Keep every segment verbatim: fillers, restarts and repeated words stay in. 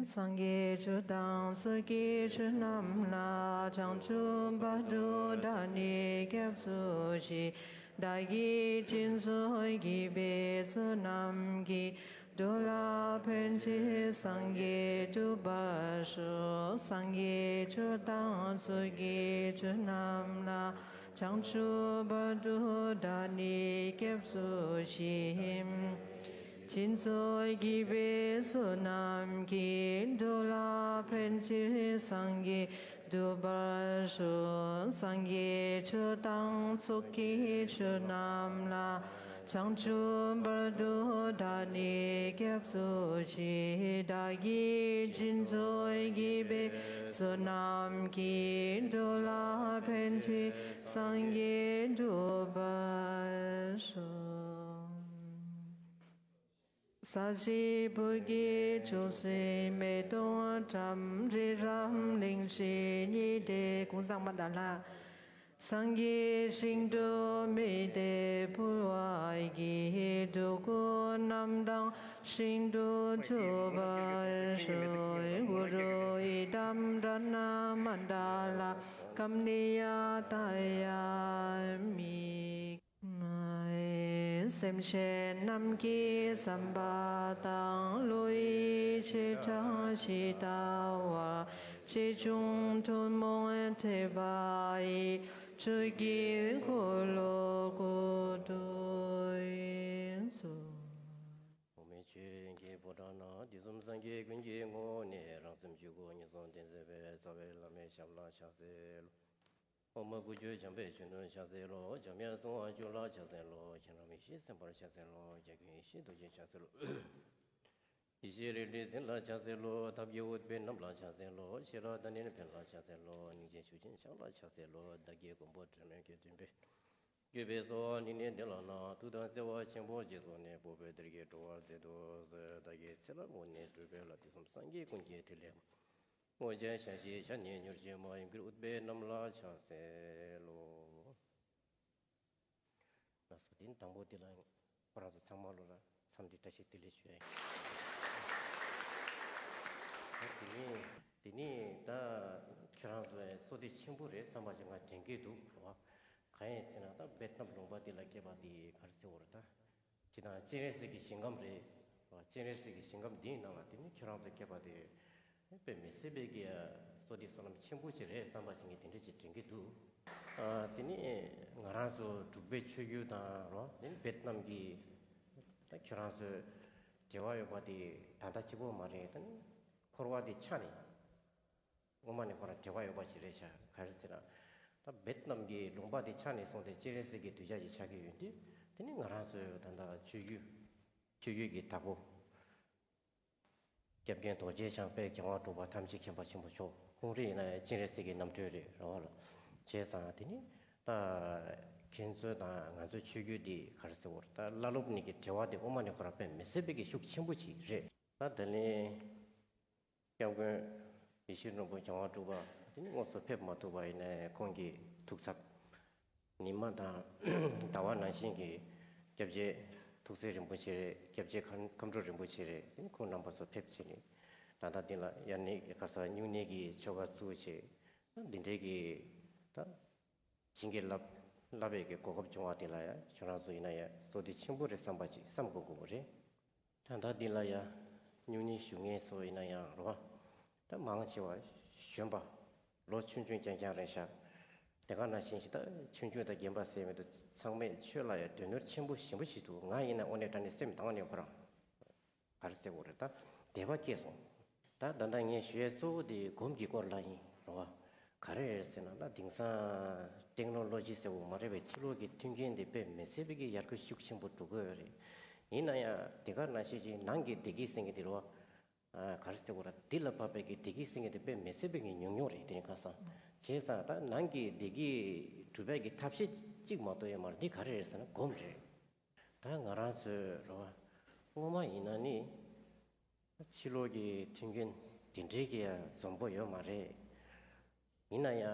སངས་རྒྱས་ཆོས་དང་ཚོགས་ཀྱི་མཆོག་རྣམས་ལ། བྱང་ཆུབ་བར་དུ་བདག་ནི་སྐྱབས་སུ་མཆི། བདག་གིས་སྦྱིན་སོགས་བགྱིས་པའི་བསོད་ནམས་ཀྱིས། འགྲོ་ལ་ཕན་ཕྱིར་སངས་རྒྱས་འགྲུབ་པར་ཤོག་སངས་རྒྱས་ཆོས་དང་ཚོགས་ཀྱི་མཆོག་རྣམས་ལ། བྱང་ཆུབ་བར་དུ་བདག་ནི་སྐྱབས་སུ་མཆི། སྦྱིན་སོགས་བགྱིས་པའི་བསོད་ནམས་ཀྱིས། འགྲོ་ལ་ཕན་ཕྱིར་སངས་རྒྱས་འགྲུབ་པར་ཤོག་སངས་རྒྱས་ཆོས་དང་ཚོགས་ཀྱི་མཆོག་རྣམས་ལ། བྱང་ཆུབ་བར་དུ་བདག་ནི་སྐྱབས་སུ་མཆི། བདག་གིས་སྦྱིན་སོགས་བགྱིས་པའི་བསོད་ནམས་ཀྱིས། འགྲོ་ལ་ཕན་ཕྱིར་སངས་རྒྱས་འགྲུབ་པར་ཤོག་ས་གཞི་བུ་གའི་ཆུ་སྲིན་མེ་ཏོག་ཁྲམ་རི་རབ་གླིང་བཞི་ཉི་ཟླའི་གུང་སངས་མ་དང་ལྷ། སངས་རྒྱས་ཞིང་དུ་མི་དེ་འཕོ་བ་ཡི། སྡུག་ཀུན་རྣམ་དག་ཞིང་དུ་ཐོབ་པར་ཤོག་གུ་རུ་ཨི་དམ་རཏྣ་མཎྜལ་ཀམ་ནི་ཡ་ཏཱ་ཡ་མི། སེམས་ཅན་རྣམས་ཀྱི་བསམ་པ་དང་། བློ་ཡི་ཆེ་ཕྲ་ཇི་ལྟ་བར། ཆེ་ཆུང་ཐུན་མོང་ཐེག་པ་ཡི། ཆོས་ཀྱི་འཁོར་ལོ་བསྐོར་དུ་གསོལ། འོག་མིན་ཆོས་ཀྱི་ཕོ་བྲང་ན། དུས་གསུམ་སངས་རྒྱས་ཀུན་གྱི་ངོ་བོ་ནི། རང་སེམས་ཆོས་སྐུ་ཉིད་གསུངས་ཏེ་མཛད་པའི། རྩ་བའི་བླ་མའི་ཞབས་ལ་ཕྱག་འཚལ་ལོ། འོག་མིན་སྐུ་ཆོས་འཇམ་དཔལ་གཞོན་ནུར་ཕྱག་འཚལ་ལོ། འཇམ་དབྱངས་སྲུང་བ་བཅུ་ལ་ཕྱག་འཚལ་ལོ། མཁྱེན་རབ་ཡེ་ཤེས་སེམས་དཔར་ཕྱག་འཚལ་ལོ། རྒྱལ་ཀུན་ཡེ་ཤེས་རྡོ་རྗེར་ཕྱག་འཚལ་ལོ། ཡེ་ཤེས་རིགས་དྲུག་འཛིན་ལ་ཕྱག་འཚལ་ལོ། ཐབས་མཁས་ཨུཏྤལ་བསྣམས་ལ་ཕྱག་འཚལ་ལོ། ཤེས་རབ་དང་ནི་ཕན་ལ་ཕྱག་འཚལ་ལོ། སྙིང་རྗེ་ཤུགས་ཅན་ཕྱག་ལ་ཕྱག་འཚལ་ལོ། བདག་གི་མགོན་པོ་དྲི་མེད་ཀྱི་སྟོན་པས། བཀོད་པའི་གསོལ་བ་འདི་ནི་བདེ་བླག་ན། ཐུགས་དམ་བརྩེ་བ་ཆེན་པོ་རྗེས་སུ་གནས། འཕགས་པའི་དེར་གྱིས་འགྲོ་བར་མཛད་དུ་གསོལ། བདག་གི་ཚེ་རབས་སྔོན་ནས་སྒྲུབ་པའི་བླ། དུས་གསུམ་སངས་རྒྱས་ཀུན་གྱི་ཕྲིན་ལས། དངོས་ཀྱང་ཞལ་བཞེས་ཕྱག་ནི་མྱུར་བྱོན་མ། ཡུམ་གྱུར་ཨུཏྤལ་བསྣམས་ལ་ཕྱག་འཚལ་ལོ། ལགས་སོ། དེ་ནི་དང་པོ་དེ་ལ་ཁོ་རང་ཚོ་ཚང་མ་ལོ་ལ་འཚམས་འདྲི་བཀྲ་ཤིས་བདེ་ལེགས་ཞུ་ཡ་ཡིན། ད་དེ་ནི་དེ་ནི་ད་ཁྱེད་རང་ཚོའི་བསོད་བདེ་ཆེན་པོ་རེད་བསམ་པ་ཞིག་ང་དྲན་གྱི་འདུག་རེད་བ། གང་ཡིན་ཟེར་ན་ད་བེད་ནམ་ལུང་པ་འདི་ལ་སྐྱེས་པ་འདི་ག་རེ་ཟེར་བ་རེད་ད། ཅི་དང་སྤྱན་རས་གཟིགས་ཀྱི་ཞིང་ཁམས་རེད། སྤྱན་རས་གཟིགས་ཀྱི་ཞིང་ཁམས་འདིའི་ནང་ལ་དེ་ནི་ཁྱོད་རང་ཚོ་སྐྱེས་པ་དེ་དཔེ་མི་སྲིད་པའི་གི་བསོད་བདེ་བསོད་ནམས་ཆེན་པོ་ཅིག་རེད་བསམ་པ་ཅིག་ངས་དེ་འདྲ་ཅིག་དྲན་གྱི་འདུག་ཨ་དེ་ནི་ང་རང་ཚོ་འབྲུག་པའི་ཆོས་བརྒྱུད་དང་རོ་དེ་ནི་བེད་ནམ་གྱི་ད་ཁྱོད་རང་ཚོའི་འབྲེལ་བ་ཡོད་པ་དེ་ད་ལྟ་གཅིག་པོ་མ་རེད། ད་ནི་འཁོར་བ་དེ་ཆགས་ནས། སྔོན་མ་ནས་ཁོ་རང་འབྲེལ་བ་ཡོད་པ་ཞིག་རེད་ཤག་ག་རེ་ཟེར་ན། ད་བེད་ནམ་གྱི་ལུང་པ་དེ་ཆགས་ནས་བཟུང་སྟེ་སྤྱན་རས་གཟིགས་ཀྱི་གདུལ་བྱ་ཞིག་ཆགས་ཀྱི་ཡོད་དུས་དེ་ནི་ང་རང་ཚོའི་ད་ལྟ་ཆོས་བརྒྱུད་ཆོས་བརྒྱུད་ཀྱི་བདག་པོ། སྐྱབས་མགོན་རྡོ་རྗེ་འཆང་དཔལ་རྒྱལ་དབང་འབྲུག་པ་ཐམས་ཅད་མཁྱེན་པ་ཆེན་པོ་མཆོག་ཁོང་རང་ཡིན་ན་ཡང་སྤྱན་རས་གཟིགས་ཀྱི་རྣམ་སྤྲུལ་རེད་རེད་བ་ལ། བྱས་ཙང་དེ་ནི་ད་ཁྱེད་ཚོ་དང་ང་ཚོའི་ཆོས་བརྒྱུད་འདི་ག་རེ་ཟེར་བ་རེད། ད་བླ་སློབ་གཉིས་ཀྱི་འབྲེལ་བ་དེ་སྔོན་མ་ནས་ཁོ་རང་དཔེ་མི་སྲིད་པའི་གི་ཤུགས་ཆེན་པོ་ཅིག་རེད། ད་དེ་ནི། སྐྱབས་མགོན་ཡེ་ཤེས་ནོར་བུ་རྒྱལ་དབང་འབྲུག་པ་དེ་ནི་དངོས་སུ་ཕེབས་མ་ཐུབ་པ་ཡིན་ནའི་ཁོང་གི་ཐུགས་ཚབ་ཉི་མ་དང་ཟླ་བ་ནང་བཞིན་གྱི་སྐྱབས་རྗེ་ཐུགས་སྲས་རིན་པོ་ཆེ་རེད། སྐྱབས་རྗེ་ཁམས་ཁམས་སྤྲུལ་རིན་པོ་ཆེ་རེད། དེ་ནི་ཁོང་རྣམ་པ་ཚོ་ཕེབས་བྱས་ནས་ད་ལྟ་འདི་ལ་ཡར་ནི་ག་ས་སྨྱུང་གནས་ཀྱི་ཆོ་ག་བཙུགས་བྱས་ད་འདི་འདྲའི་གི་ད། བྱིན་གྱིས་བརླབས་བརླབས་པའི་གི་གོ་སྐབས་བྱུང་བ་དེ་ལ་ཡང་ཁྱོད་རང་ཚོ་ཡིན་ན་ཡང་བསོད་བདེ་ཆེན་པོ་རེད་བསམ་པ་ཅིག་བསམ་དགོས་དགོས་པ་རེད། ད་ལྟ་འདི་ལ་ཡང་སྨྱུང་གནས་བཞུགས་མཁན་ཚོ་ཡིན་ན་ཡང་རོ། ད་མང་ཆེ་བ་གཞོན་པ་ལོ་ཆུང་ཆུང་རྐྱང་རྐྱང་རེད་ཤག་དེ་ག་ནང་བཞིན་ཞིག་ད་ཆུང་ཆུང་དང་རྒན་པ་ཟེར་མི་འདུག་ཚང་མས་ཆོས་ལ་ཡང་དོན་གཉེར་ཆེན་པོ་ཞེ་པོ་ཞིག་འདུག་ང་ཡིན་ན་དངོས་གནས་དྲང་གནས་སེམས་དྭངས་ནས་ཁོ་རང་། ག་རེ་ཟེར་དགོས་རེད། ད་དད་པ་སྐྱེས་སོང་། ད་ད་ལྟ་ངས་ཞུ་ཡས་གཙོ་བོ་དེ་སྒོམ་གྱི་སྐོར་ལ་ཡིན་རེད་བ། ག་རེ་རེད་ཟེར་ན་ད་དེང་སང་ཊེག་ནོ་ལོ་ཇི་ཟེར་བ་མ་རེད་པས། ཕྱི་ལོགས་ཀྱི་མཐུན་རྐྱེན་དེ་དཔེ་མི་སྲིད་པའི་གི་ཡར་རྒྱས་ཤུགས་ཆེན་པོ་འགྲོ་གི་ཡོད་རེད། ཡིན་ན་ཡང་དེ་ག་ནང་བཞིན་གྱི་ནང་གི་བདེ་སྐྱིད་ཟེར་མཁན་དེ་རེད་བ། ག་རེ་ཟེར་དགོས་རེད། འདི་ལ་བབས་པའི་གི་བདེ་སྐྱིད་ཟེར་མཁན་དེ་དཔེ་མི་སྲིད་པའི་གི་ཉུང་ཉུང་རེད། དེ་རིང་ཁ་སང་། བྱས་ཙང་ད་ནང་གི་བདེ་སྐྱིད་སྒྲུབ་པའི་གི་ཐབས་ཤེས་གཅིག་མ་གཏོགས་ཡོད་མ་རེད། འདི་ག་རེ་རེད་ཟེར་ན་སྒོམ་རེད། ད་ང་རང་ཚོའི་རེད་བ། སྔོན་མ་ཡིན་ན་ནི། ཕྱི་ལོགས་ཀྱི་མཐུན་རྐྱེན་དེ་འདྲའི་གི་ཡང་འཛོམས་པོ་ཡོད་མ་རེད། ཡིན་ན་ཡང་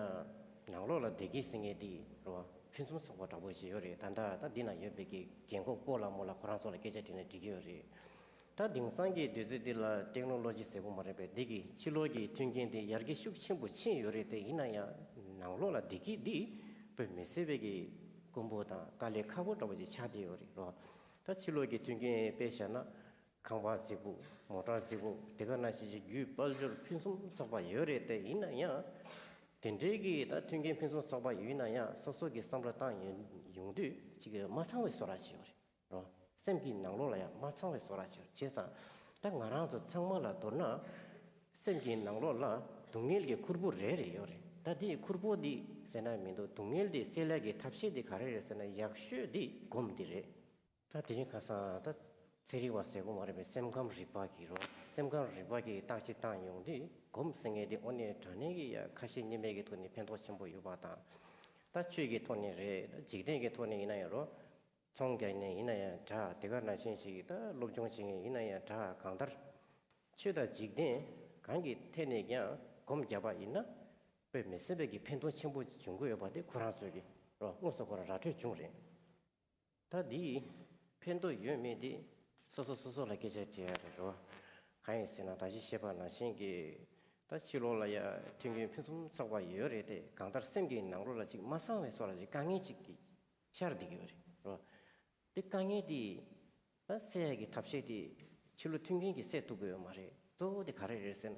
ནང་ལོགས་ལ་བདེ་སྐྱིད་ཟེར་མཁན་དེ་རེད་བ། ཕུན་སུམ་ཚོགས་པ་འདྲ་པོ་ཞིག་ཡོད་རེད། ད་ལྟ་ད་འདི་ན་ཡོད་པའི་གི་རྒན་གོག་སྤོ་ལགས་རྨོ་ལགས་ཁོ་རང་ཚོ་ལ་སྐད་ཆ་དྲིས་ན་འགྲིག་གི་ཡོད་རེད། ད་དེང་སང་གི་དུས་ཚོད་འདི་ལ་ཏེག་ནོ་ལོ་ཇི་ཟེར་གོ་མ་རེད་པས། འདི་གི་ཕྱི་ལོགས་ཀྱི་མཐུན་རྐྱེན་དེ་ཡར་རྒྱས་ཤུགས་ཆེན་པོ་ཕྱིན་ཡོད་རེད་དེ། ཡིན་ན་ཡང་ནང་ལོགས་ལ་བདེ་སྐྱིད་འདི་དཔེ་མི་སྲིད་པའི་གི་དཀོན་པོ་དང་དཀའ་ལས་ཁག་པོ་འདྲ་པོ་ཅིག་ཆགས་བསྡད་ཡོད་རེད་རོ། ད་ཕྱི་ལོགས་ཀྱི་མཐུན་རྐྱེན་དཔེ་བཞག་ན། ཁང་པ་རྫིག་པོ། མོ་ཊ་རྫིག་པོ། དེ་ག་ནང་བཞིན་གྱི་རྒྱུ་དཔལ་འབྱོར་ཕུན་སུམ་ཚོགས་པ་ཡོད་རེད་དེ། ཡིན་ན་ཡང་དེ་འདྲའི་གི་ད་མཐུན་རྐྱེན་ཕུན་སུམ་ཚོགས་པ་ཡོད་ན་ཡང་སོ་སོ་གི་བསམ་བློ་བཏང་ཡོང་ཡོང་དུས་ཅིག་མ་ཚང་བའི་བཟོ་འདྲ་ཅིག་ཡོད་རེད་རོ། སེམས་ཀྱི་ནང་ལོགས་ལ་ཡང་མ་ཚང་བའི་བཟོ་འདྲ་ཅིག་ཡོད་རེད། བྱས་ཙང་ད་ང་རང་ཚོ་ཚང་མ་ལ་མདོར་ན་སེམས་ཀྱི་ནང་ལོགས་ལ་སྡུག་བསྔལ་གྱི་ཁུར་པོ་རེ་རེ་ཡོད་རེད། ད་དེའི་ཁུར་པོ་འདི་ཟེར་ན་མི་འདུག་སྡུག་བསྔལ་འདི་སེལ་ཡག་གི་ཐབས་ཤེས་འདི་ག་རེ་རེད་ཟེར་ན་ཡག་ཤོས་འདི་སྒོམ་འདི་རེད། ད་དེ་རིང་ཁ་སང་ད་ཚན་རིག་པ་ཟེར་དགོས་མ་རེད་པས། སེམས་ཁམས་རིག་པ་གི་རོ། སེམས་ཁམས་རིག་པ་གི་བརྟག་དཔྱད་བཏང་ཡོང་དུས་སྒོམ་ཟེར་མཁན་དེ་དངོས་གནས་དྲང་གནས་ཀྱི་ཡ་ཁ་ཞེ་གཉིས་མེད་ཀྱི་ཐོག་ནས་ཕན་ཐོགས་ཆེན་པོ་ཡོད་པ་དང་། ད་ཆོས་ཀྱི་ཐོག་ནས་རེད། ད་འཇིག་རྟེན་གྱི་ཐོག་ནས་ཡིན་ན་ཡང་རོ། ཚོང་རྒྱག་ནས་ཡིན་ན་ཡང་འདྲ། དེ་ག་ནང་བཞིན་ཞིག་ད་སློབ་སྦྱོང་བྱེད་མཁན་ཡིན་ན་ཡང་འདྲ། གང་ལྟར་ཆོས་དང་འཇིག་རྟེན་གང་གི་ཐད་ནས་ཀྱང་སྒོམ་བརྒྱབ་པ་ཡིན་ན་དཔེ་མི་སྲིད་པའི་གི་ཕན་ཐོགས་ཆེན་པོ་འབྱུང་གི་ཡོད་པ་དེ་ཁོ་རང་ཚོས་ཀྱི་རོ། དངོས་སུ་ཁོ་རང་ར་འཕྲོད་བྱུང་རེད། ད་འདི་ཕན་ཐོགས་ཡོད་མེད་དེ་སོ་སོ་སོ་སོ་ལ་སྐད་ཆ་དྲིས་ཡ་རེད་རོ། གང་ཡིན་ཟེར་ན་ད་ཅི་བཤད་པ་ནང་བཞིན་གྱི་ད་ཕྱི་ལོགས་ལ་ཡ་མཐུན་རྐྱེན་ཕུན་སུམ་ཚོགས་པ་ཡོད་རེད་དེ། གང་ལྟར་སེམས་ཀྱི་ནང་ལོགས་ལ་ཅིག་མ་ཚང་བའི་བཟོ་འདྲ་ཅིག་དཀའ་ངལ་ཅིག་གི་ཤར་བསྡད་ཀྱི་ཡོད་རེད་རོ། དེ་དཀའ་ངལ་དེ་ད་སེལ་ཡ་གི་ཐབས་ཤེས་དེ་ཕྱི་ལོགས་མཐུན་རྐྱེན་གྱིས་སེལ་ཐུབ་ཀྱི་ཡོད་མ་རེད། གཙོ་བོ་དེ་ག་རེ་རེད་ཟེར་ན་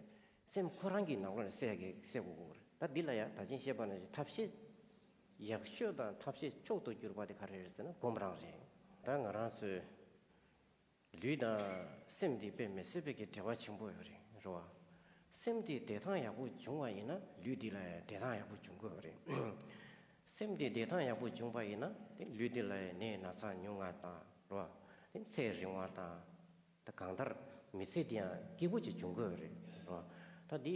སེམས་ཁོ་རང་གི་ནང་ལོགས་ནས་སེལ་ཡ་གི་སེལ་དགོས་ཀྱི་ཡོད་རེད། ད་འདི་ལ་ཡ་ད་ཅི་བཤད་པ་ནང་བཞིན་ཐབས་ཤེས་ཡག་ཤོས་དང་ཐབས་ཤེས་མཆོག་ཏུ་གྱུར་པ་དེ་ག་རེ་རེད་ཟེར་ན་སྒོམ་རང་རེད། ད་ང་རང་ཚོའི་ལུས་དང་སེམས་འདི་དཔེ་མི་སྲིད་པའི་གི་འབྲེལ་བ་ཆེན་པོ་ཡོད་རེད་རེད་བ། སེམས་འདི་བདེ་ཐང་ཡག་པོ་བྱུང་བ་ཡིན་ན་ལུས་འདི་ལ་ཡང་བདེ་ཐང་ཡག་པོ་འབྱུང་གི་ཡོད་རེད། སེམས་འདི་བདེ་ཐང་ཡག་པོ་བྱུང་བ་ཡིན་ན་དེ་ལུས་འདི་ལ་ཡང་ནད་ན་ཚ་ཉུང་བ་དང་རེད་བ། དེ་ཚེ་རིང་བ་དང་། ད་གང་ལྟར་མི་ཚེ་འདི་ཡང་སྐྱིད་པོ་ཅིག་འབྱུང་གི་ཡོད་རེད་རེད་བ། ད་འདི་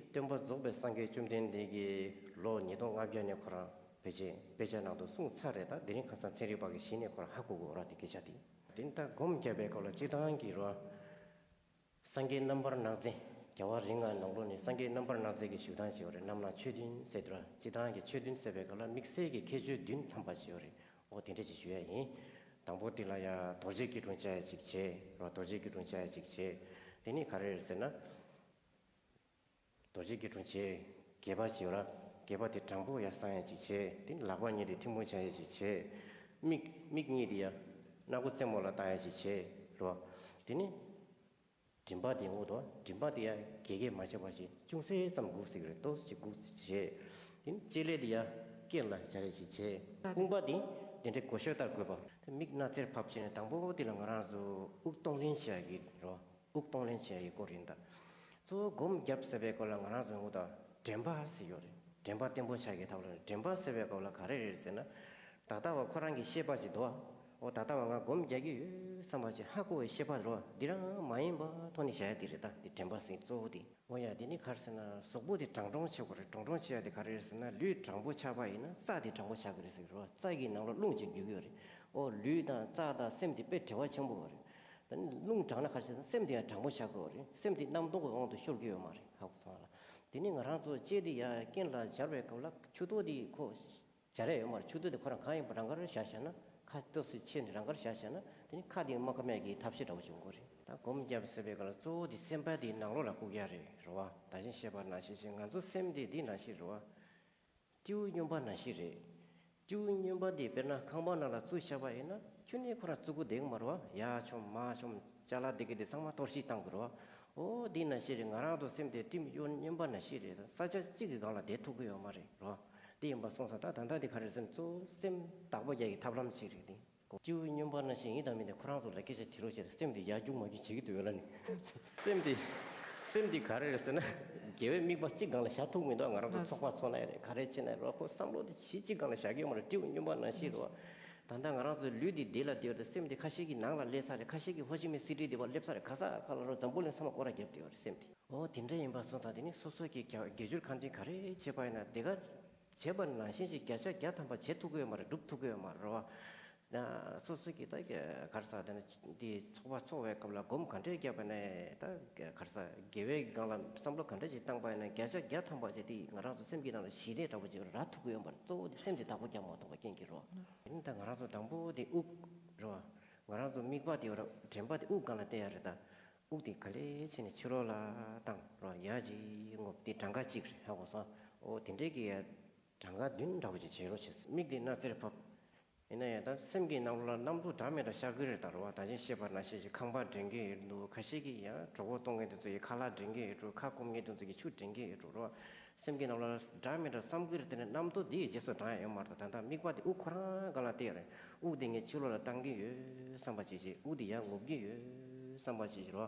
སྟོན་པ་རྫོགས་པའི་སངས་རྒྱས་བཅོམ་ལྡན་འདས་ཀྱིས་ལོ་ཉིས་སྟོང་ལྔ་བརྒྱ་ནས་ཁོ་རང་ཕལ་ཆེར་དཔེ་ཆ་ནང་དུ་གསུངས་ཚར་རེད། ད་དེ་རིང་ཁ་སང་ཚན་རིག་པ་གི་གཞི་ནས་ཁོ་རང་ཧ་གོ་གི་ཡོད་རེད་དེ་སྐད་ཆ་དེ། དེ་ནི་ད་སྒོམ་བརྒྱབ་པའི་སྐབས་ལ་སྤྱིར་བཏང་གི་རོ། སངས་རྒྱས་རྣམ་པར་སྣང་མཛད། རྒྱལ་བ་རིགས་ལྔ་ནང་ལོགས་ནས་སངས་རྒྱས་རྣམ་པར་སྣང་མཛད་ཀྱི་བཞུགས་སྟངས་ཅིག་ཡོད་རེད། རྣམ་སྣང་ཆོས་བདུན་ཟེར་དུས་ར། སྤྱིར་བཏང་གི་ཆོས་བདུན་ཟེར་བའི་སྐབས་ལ་དམིགས་བསལ་གྱི་ཁྱད་ཆོས་བདུན་ཐམ་པ་ཅིག་ཡོད་རེད། འོ་དེ་འདྲ་ཅིག་ཞུ་ཡ་ཡིན། དང་པོ་དེ་ལ་ཡ་རྡོ་རྗེ་སྐྱིལ་ཀྲུང་བཅའ་ཡ་ཅིག་བྱས་རོ། རྡོ་རྗེ་སྐྱིལ་ཀྲུང་བཅའ་ཡ་ཅིག་བྱས། དེ་ནས་ག་རེ་རེད་ཟེར་ན། རྡོ་རྗེ་སྐྱིལ་ཀྲུང་བྱས། སྒལ་པ་ཅིག་ཡོད་ར། སྒལ་པ་དེ་དྲང་པོ་ཡར་བསྲང་ཡ་ཅིག་བྱས། དེ་ནས་ལག་པ་གཉིས་དེ་ཐལ་མོ་སྦྱར་ཡ་ཅིག་བྱས། མིག་མིག་གཉིས་དེ་ཡ་སྣ་སྒོ་རྩེ་མོ་ལ་ལྟ་ཡ་ཅིག་བྱས་རོ། དེ་ནས་མགྲིན་པ་དེ་འོ་དོ། མགྲིན་པ་དེ་ཡ་རྒྱས་རྒྱས་མ་བྱས་པ་ཞིག་ཅུང་ཟད་ཙམ་སྒུག་ཟིག་རེད། ཏོག་ཙམ་ཅིག་སྒུག་ཟིག་བྱས། དེ་ནས་ལྕེ་ལེ་དེ་ཡ་སྐེ་ལ་སྦྱར་ཡ་ཅིག་བྱས། རྐུན་པ་དེ་དེ་འདྲའི་གོ་ཤོད་ལྟར་དགོས་པ། དེ་མིག་སྣ་རྩེར་ཕབ་བྱས་ནས་དང་པོ་དེ་ལ་ང་རང་ཚོ་དབུགས་གཏོང་ལེན་བྱེད་ཡ་གི་རོ། དབུགས་གཏོང་ལེན་བྱེད་ཡ་གི་སྐོར་ཡིན་ད། གཙོ་བོ་སྒོམ་བརྒྱབ་ཟེར་བའི་སྐོར་ལ་ང་རང་ཚོ་ངོ་ད་དྲན་པ་ཟེར་ཡོད་རེད། དྲན་པ་བརྟན་པོ་བྱ་དགོས། ད་ལ་དྲན་པ་ཟེར་བའི་སྐོར་ལ་ག་རེ་རེད་ཟེར་ན། ད་ལྟ་བ་ཁོ་རང་གི་ཤེས་པ་ཅིག་འདུག་ཨ། འོ་ད་ལྟ་བ་ང་སྒོམ་རྒྱག་གི་ཡོད་བསམ་པ་ཅིག་ཧ་གོ་བའི་ཤེས་པ་རོ། འདི་རང་མ་ཡིན་པ་ཐོག་ནས་བྱ་ཡ་དེ་རེད། ད་འདི་དྲན་པ་ཟེར་གཙོ་བོ་དེ། འོ་ཡ་འདི་ནི་ག་རེ་ཟེར་ན་གཟུགས་པོ་དེ་དྲང་དྲོང་བྱེད་དགོས་རེད། དྲང་དྲོང་བྱེད་ཡ་དེ་ག་རེ་རེད་ཟེར་ན་ལུས་དྲང་པོ་ཆགས་པ་ཡིན་ན་རྩ་དེ་དྲང་པོ་ཆགས་ཀྱི་རེད་ཟེར་གི་རོ། རྩ་གི་ནང་ལ་རླུང་ཅིག་རྒྱུག་གི་ཡོད་རེད། འོ་ལུས་དང་རྩ་དང་སེམས་དེ་དཔེ་འབྲེལ་བ་ཆེན་པོ་ཡོད་རེད། ད་ནི་རླུང་དྲང་ན་ག་རེ་བྱེད་ན་སེམས་དེ་ཡང་དྲང་པོ་བཞག་དགོས་རེད། སེམས་དེ་རྣམ་རྟོག་གི་དབང་དུ་ཤོར་གྱི་ཡོད་མ་རེད། ཧ་གོ་སོང་ང་ལ། དེ་ནི་ང་རང་ཚོ་ལྕེ་དེ་ཡར་རྐན་ལ་སྦྱར་བའི་སྐབས་ལ་མཆུ་ཏོ་དེ་ཁོ་སྦྱར་ཡ་ཡོད་མ་རེད། མཆུ་ཏོ་དེ་ཁོ་རང་གང་ཡིན་པ་རང་དགར་བཞག་བཞག་ན། ཁ་ཏོག་ཙམ་ཕྱེ་ནས་རང་དགར་བཞག་བཞག་ན་དེ་ནི་ཁ་དེ་རྨ་ཁ་མེད་ཀྱི་ཐབས་ཤེས་འདྲ་བོ་བྱུང་དགོས་རེད། ད་སྒོམ་བརྒྱབ་ཟེར་བའི་སྐབས་ལ་གཙོ་བོ་དེ་སེམས་པ་དེ་ནང་ལོགས་ལ་བཀུག་ཡ་རེད་རེད་བ། ད་གིན་བཤད་པ་ནང་བཞིན་བྱས་ང་ཚོ་སེམས་དེ་འདི་ནང་བཞིན་རེད་བ། སྤྲེའུ་སྨྱོན་པ་ནང་བཞིན་རེད། སྤྲེའུ་སྨྱོན་པ་དེ་དཔེར་ན་ཁང་པ་ནང་ལ་བཙུགས་བཞག་པ་ཡིན་ན་ཁྱོན་ནས་ཁོ་རང་བཙུགས་གི་བསྡད་ཀྱི་མ་རེད་བ། ཡར་མཆོང་མར་མཆོང་ཅ་ལག་དེ་གི་དེ་ཚང་མ་གཏོར་བཤིག་བཏང་གི་རེད་བ། འོ་དེ་ནང་བཞིན་རེད། ང་རང་ཚོ་སེམས་དེ་སྤྲེའུ་སྨྱོན་པ་ནང་བཞིན་རེད། ས་ཆ་གཅིག་གི་སྒང་ལ་བསྡད་ཐུབ་ཀྱི་ཡོད་མ་རེད་རེད་བ། དེ་ཡིན་པ་སོང་ཙང་ད་ད་ལྟ་དེ་ག་རེ་ཟེར་ན་གཙོ་བོ་སེམས་བདག་པོ་རྒྱག་གི་ཐབས་ལམ་ཅིག་རེད་དེ། སྤྲེའུ་སྨྱོན་པ་ནང་བཞིན་ཡིན་དང་མིན་དེ་ཁོ་རང་ཚོ་ལ་སྐད་ཆ་དྲི་རོགས་བྱས་ཏེ། སེམས་དེ་ཡར་རྒྱུག་མར་རྒྱུག་བྱེད་ཀྱི་འདུག་ཡོད་ལ་ནི། སེམས་དེ། སེམས་དེ་ག་རེ་རེད་ཟེར་ན། དགེ་བའི་དམིགས་པ་གཅིག་སྒང་ལ་བཞག་ཐུབ་མི་འདུག་ང་རང་ཚོ་ཚོགས་པ་ཚོགས་ན་ཡང་རེད། ག་རེ་བྱེད་ན་ཡང་རེད། ཁོ་བསམ་བློ་དེ་གཞི་གཅིག་སྒང་ལ་བཞག་གི་ཡོད་མ་རེད། སྤྲེའུ་སྨྱོན་པ་ནང་བཞིན་རེད་བ། ད་ལྟ་ང་རང་ཚོའི་ལུས་འདི་བདེ་ལ་བདེ་བ་དེ་སེམས་དེ་ཁ་ཤས་ཀྱི་ནང་ལ་སླེབས་ཚར་རེད། ཁ་ཤས་ཀྱི་ཧོ་ཅི་མིན་སི་ཊི་འདི་བ་སླེབས་ཚར་རེད། ག་ས་ག་ལ་རོ་འཛམ་བུ་གླིང་ཚང་མ་སྐོར་ར་བརྒྱབ་བསྡད་ཡོད་རེད་སེམས་དེ། འོ་དེ་འདྲ་ཡིན་པ་སོང་ཙང་དེ་ནི་སོ་སོ་གི་དགེ་སྦྱོར་གང་དེ་ག་རེ་བྱེད་པ་ཡིན་ན་དེ་ག་བྱས་པ་ནང་བཞིན་ཞིག་བརྒྱ་ཆ་བརྒྱ་ཐམ་པ་བྱེད་ཐུབ་ཀྱི་ཡོད་མ་རེད། སྒྲུབ་ཐུབ་ཀྱི་ཡོད་མ་རེད་བ། ན་སོ་སོ་གི་ད་ག་རེ་ཟེར་དེ་ནི་འདི་ཚོགས་པ་ཚོགས་པའི་སྐབས་ལ་སྒོམ་ག་འདྲས་བརྒྱབ་པ་ནས་ད་ག་རེ་ཟེར་དགེ་བའི་སྒང་ལ་བསམ་བློ་ག་འདྲས་ཅིག་བཏང་པ་ཡིན་ན་བརྒྱ་ཆ་བརྒྱ་ཐམ་པ་ཅིག་དེ་ང་རང་ཚོ་སེམས་ཀྱི་ནང་ལ་ཞི་བདེ་འདྲ་པོ་ཅིག་རག་ཐུབ་ཀྱི་ཡོད་མ་རེད། གཙོ་བོ་དེ་སེམས་དེ་བདག་པོ་རྒྱག་མ་ཐུབ་པ་རྐྱེན་གྱིས་རེད་བ། དེ་ནི་ད་ང་རང་ཚོ་དང་པོ་དེ་དབུགས་རེད་བ། ང་རང་ཚོ་དམིགས་པ་དེ་ར་དྲན་པ་དེ་དབུགས་སྒང་ལ་གཏད་ཡ་རེད་ད། དབུགས་དེ་ག་ལེ་བྱས་ནས་ཕྱི་ལོགས་ལ་བཏང་རོགས། ཡར་གཅིག་རྔུབ་དེ་གྲངས་ཀ་གཅིག་རེད། ཧ་གོ་སོང་། ཨོ་དེ་འདྲའི་གི་ཡ་གྲངས་ཀ་བདུན་འདྲ་པོ་ཅིག་བྱེད་རོགས་བྱེད། མིག་དེ་སྣ་རྩེར་ཕབ། ཡིན་ན་ཡང་ད་སེམས་ཀྱི་ནང་ལོགས་ལ་རྣམ་རྟོག་འདྲ་མི་འདྲ་ཤར་གི་རེད་ད་རོ། ད་ཅིང་བཤད་པ་ནང་བཞིན་ཞིག་ཁང་པ་འདྲེན་གི་ཡོད་འདུག་ཁ་ཤས་ཀྱིས་ཡང་གྲོགས་པོ་གཏོང་མཁན་དེ་ཚོ་ཡི་ཁ་ལག་འདྲེན་གི་ཡོད་འགྲོ། ཁ་སྐོམ་མཁན་དེ་ཚོ་གི་ཆུ་འདྲེན་གི་ཡོད་འགྲོ་རོ། སེམས་ཀྱི་ནང་ལོགས་ལ་འདྲ་མི་འདྲ་བསམ་གི་རེད། དེ་ནས་རྣམ་རྟོག་དེ་ཡི་རྗེས་སུ་འབྲང་ཡ་ཡོད་མ་རེད། ད་ད་ལྟ་དམིགས་པ་དེ་དབུགས་ཁོ་རང་སྒང་ལ་གཏད་རེད། དབུགས་དེ་ངས་ཕྱི་ལོགས་ལ་བཏང་གི་ཡོད་བསམ་པ་ཅིག་བྱེད། དབུགས་དེ་ཡར་རྔུབ་གི་ཡོད་བསམ་པ་ཅིག་བྱེད་རོ།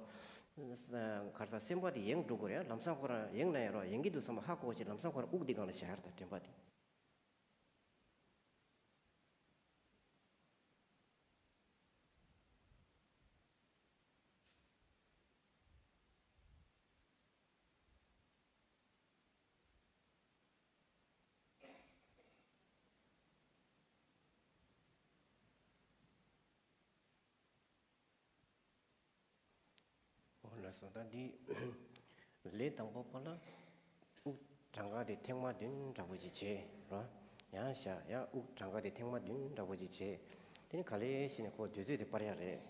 ག་རེ་ཟ། སེམས་པ་དེ་ཡེངས་འགྲོ་གི་རེད། ལམ་སང་ཁོ་རང་ཡེངས་ན་ཡང་རོ། ཡེངས་གི་འདུག་བསམ་པ་ཧ་གོ་བྱེད། ལམ་སང་ཁོ་རང་དབུགས་དེ་སྒང་ལ་བཞག་ཡ་རེད། ད་དྲན་པ་དེ། འོ་ལགས་སོ། ད་འདི་ལས་དང་པོ་པ་ལ་དབུགས་གྲངས་ཀ་དེ་ཐེངས་མ་བདུན་འདྲ་པོ་ཅིག་བྱས་རོ། ཡང་བཞག་ཡང་དབུགས་གྲངས་ཀ་དེ་ཐེངས་མ་བདུན་འདྲ་པོ་ཅིག་བྱས། དེ་ནི་ག་ལེ་ཞིག་ནས་ཁོ་དུས་ཚོད་དེ་སྤར་ཡ་རེད།